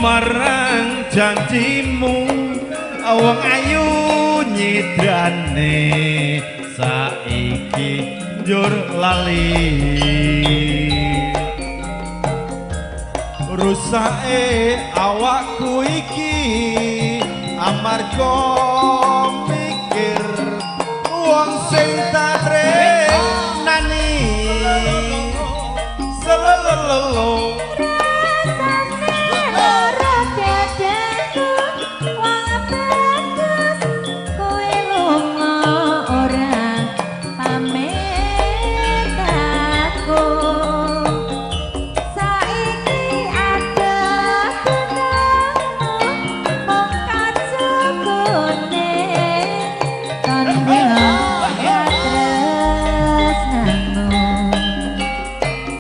Marang janjimu, wong ayu nyidrane saiki njur lali. Rusake awakku iki amarga mikir wong sing tak tresnani. Selelelo.